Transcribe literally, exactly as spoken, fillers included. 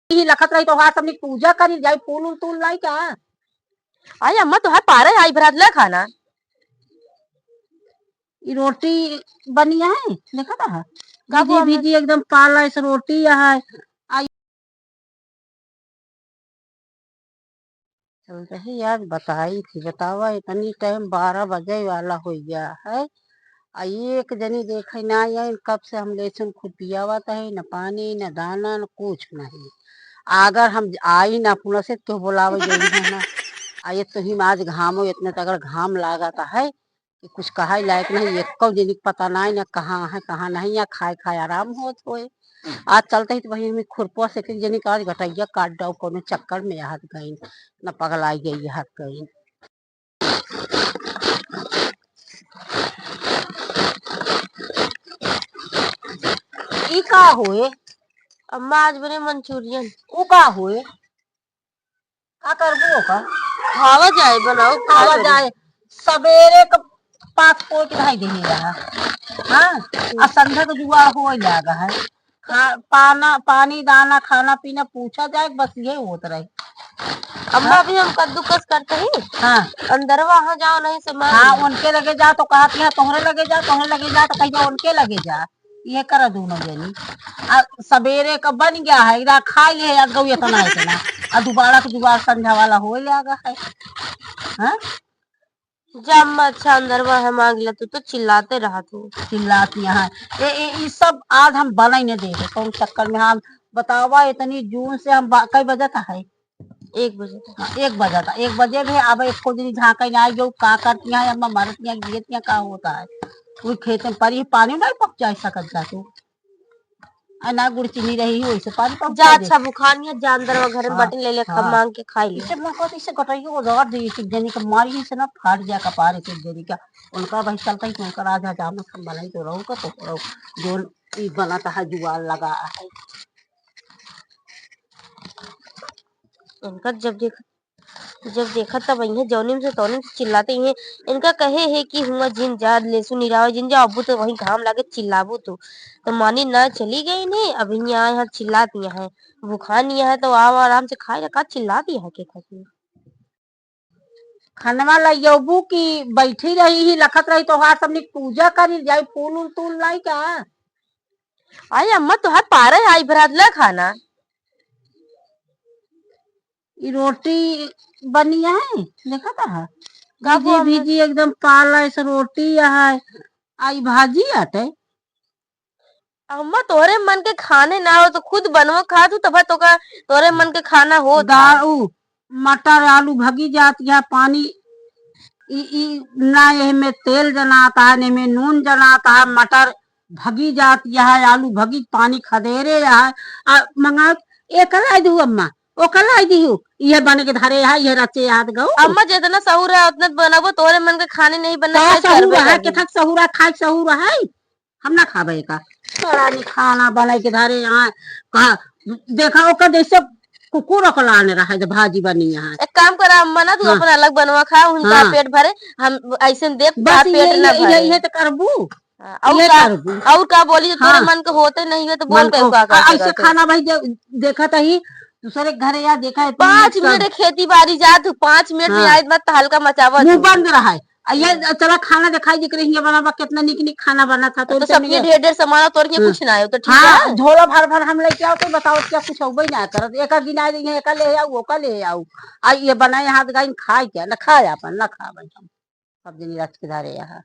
ई लखत रही तोहार सबनी पूजा करी जाई, फूल उल तूल लाई का? आई अम्मा, तोहार पारे आई भरात ले खाना। ई रोटी बनी है, देखा था? का भीजी बोल? भीजी एकदम पाला इस रोटी है। आई चल रही यार, बताई थी, बतावा, इतनी टाइम बारह बजे वाला हो गया है। आ एक जनी देखे ना आई, कब से हम लेसन खुद पियावत है, न पानी, न दाना, न कुछ नहीं। अगर हम आई ना पुनः से तो बोलावे जरूरी है ना। आ ये तो हिम आज घामो इतने तगड़ घाम लागत है कि कुछ कहा लायक नहीं, एको जनी के पता नहीं ना कहाँ है, कहाँ नहीं, या खाए खाए आराम होत होए। आज चलते ही तो वही हमें खुरपा से एक जनी का आज गटैया काट डाउ, कोनो चक्कर में हाथ गई, न पगलाई गई हाथ गई। ई का होए? अम्मा, आज बने मंचूरियन। ऊ का होए? का करबू ओका? खावा जाए, बनाओ, खावा खावा जाए। सबेरे क पाक पोक धाई देही रहा। हाँ? आ संझा के जुआ होए लागा है। खा-, पाना, पानी, दाना, खाना, पीना पूछा जाए, बस ये होत रहे। अम्मा, हाँ? अभी हम कद्दूकस करते ही। हाँ। अंदरवा वहाँ जाओ, नहीं से मार हाँ, लें। उनके लगे जा तो कहत यहाँ, तोहरे लगे जा, तोहरे लगे जा तो कहिया उनके लगे जा। ये करा दोनों जनी। आ सबेरे का बन गया है, इधर खा ले है, अगौ इतना, इतना। आ दोबारा के जुगाड़ संझा वाला हो लागा है। हाँ? जा अम्मा, अच्छा अंदरवा है, मांग ले, तू तो चिल्लाते रहा तू। चिल्लाती हैं। ए, ए, ई सब आज हम बनाई नहीं देबे, कौन चक्कर में हम बतावा, इतनी जून से हम बा-, कई बजे तक है? एक बजे तक। हाँ, एक बजे तक, एक बजे भी अब एक खुजरी झांका ना आई, जो का करती हैं, अम्मा मरती हैं, गिरती हैं, का होता है? कोई खेत में परी पानी नहीं पहुंचा सकत जा तू। आ ना गुड़ चीनी रही हो, इसे पानी पहुंचा जा, दे। अच्छा, भुखान या जा अंदर वा घर में हाँ, बटन ले ले, खा हाँ। मांग के खाई ले। इसे मौका तो इसे गटइयो को रगड़ दे, एक एक जनी का मारी इसे ना फाट जा कपार एक एक जनी का। उनका भाई चलता ही तो उनका राजा जाम संभाला ही तो रहू का तो रहू। जो ई बना तो है जुआर लगा है। इनका जब देख जब देखा तब इन्हें जौनी में से तौनी में से चिल्लाते इन्हें। इनका कहे है कि हुआ जिन जा लेसु निरावे जिन जा, अबू तो वहीं घाम लागे चिल्लाबू तू। तो मानी ना चली गई नहीं, अब इन्हें आए हैं चिल्लात यहाँ है, भूखान यहाँ है तो आओ आराम से खाए, का चिल्लात यहाँ के खातिर। खनवा लइयबू की बैठी रही ही लखत रही तोहार सबनी पूजा करी जाई, फूल उल तूल लाई का? आई अम्मा तोहार पारे आई भरात ले खाना। ई रोटी बनी है, देखा था? का भीजी, भीजी एकदम पाला इस रोटी है। आई भाजी आटे। अम्मा, तोहरे मन के खाने ना हो तो खुद बनवा खा तू, तब तोका तोहरे मन के खाना होत है। दा-, ऊ मटर आलू भगी जात है, पानी ई, ई ना, एह में तेल जनात है, ने में नून जनात है, मटर भगी जात है, आलू भगी, पानी खदेरे है, आ मंगा, एकला दू अम्मा, ओकला दिहू, इहे बने के धरे है, इहे रचे याद गऊ। अम्मा, जितना सहूर है, उतना बनाबो, तोहरे मन के खाने नहीं बनना का चाहिए, सहूर करबे है, करबे। केथक सहूर है, खाए के सहूर है, हम ना खाबे का। परानी खाना बनाई के धरे यहाँ, कहा, देखा ओकर जैसे कुकुर ओकलाने रहा है, जब भाजी बनी यहाँ। एक काम करा अम्मा ना, तू हाँ। अपन अलग बनवा खा, उनका हाँ। पेट भरे, हम ऐसे देख, बस तोहार पेट ये, ना ये, भरे। ये तो करबू। हाँ, और ये का, करबू। और का बोली, जो तोरे हाँ। मन के होते नहीं है तो बोल मन के को, का, का आ, ऐसे करते? खाना भाई दे-, देखा तो ही, दूसरे के घरे या देखा है, इतनी पाँच सब मिनट खेती बाड़ी जा तू, पाँच मिनट में हाँ। आए, मत हल्का मचावा मुंह तू। बंद रहा है। आ ये चला खाना दिखाई दिख रही है, बना बा, कितना निक निक खाना बना था, तो तो उनसे सबके मिले। ढेर ढेर सामान तोड़ के हाँ। कुछ ना आयो, तो ठीक हाँ, है? झोला भर भर हम लेके आओ, तो बताओ क्या कुछ होबे ना करत, एका गिनाए रही है, एका ले आओ, ओका ले आओ। आ ये बनाए हाथ गाइन खाए क्या? ना खाए अपन, ना खाए हम। सब दिन रच के धरे यहाँ।